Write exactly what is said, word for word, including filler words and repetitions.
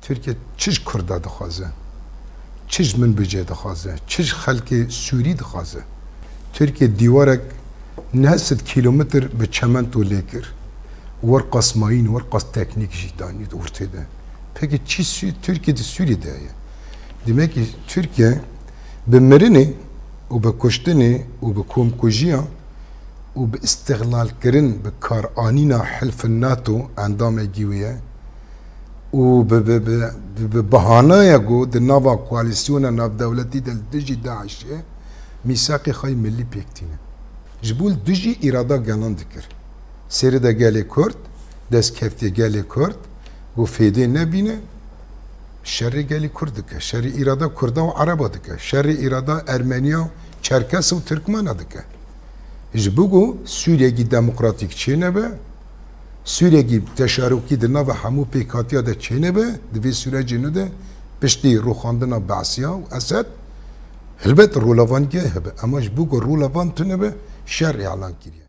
Tirkiye çi ji Kurda dixwaze, çi ji min bicê dixwaze, çi ji xelkê Sûrî dixwaze. Tirkiye dîwarek neh sed kîlometr bi çemento lê kir. Wer qas mayîn, wer qas teknîk jî danî di ortê de. Peki çi Sü-, Tirkiye di Sûriyê de heye? Demek ki Tirkiye bi mirinê û bi kuştinê û bi komkujiya û bi îstixlalkirin, bi karanîna hilfin NATO endamekî wê ye, û bi, bi, bi, bi, bi bahanaya ku di nava koalîsyona navdewletî de li dijî DAIŞê mîsaqê xwe yê milî pêk tîne. Ji bo li dijî îrada gelan dikir. Sêride gelê Kurd, destkeftiyê gelê Kurd, ku fêdê nebîne, şerê gelî Kurd dike, şerê îrada Kurda û Ereba dike, şerê îrada Ermeniya û Çerkes û Tirkmena dike. Ji bo ku Sûriyekî demokratîk çênebe, Sûriyekî teşarokî di nava hemû pêkhatiya de çênebe, di vê sûrecê nû de piştî rûxandina Beesiya û Esed, helbet rola van geh hebe. Ema ji bo ku rola van tune be, şer îlan kiriye.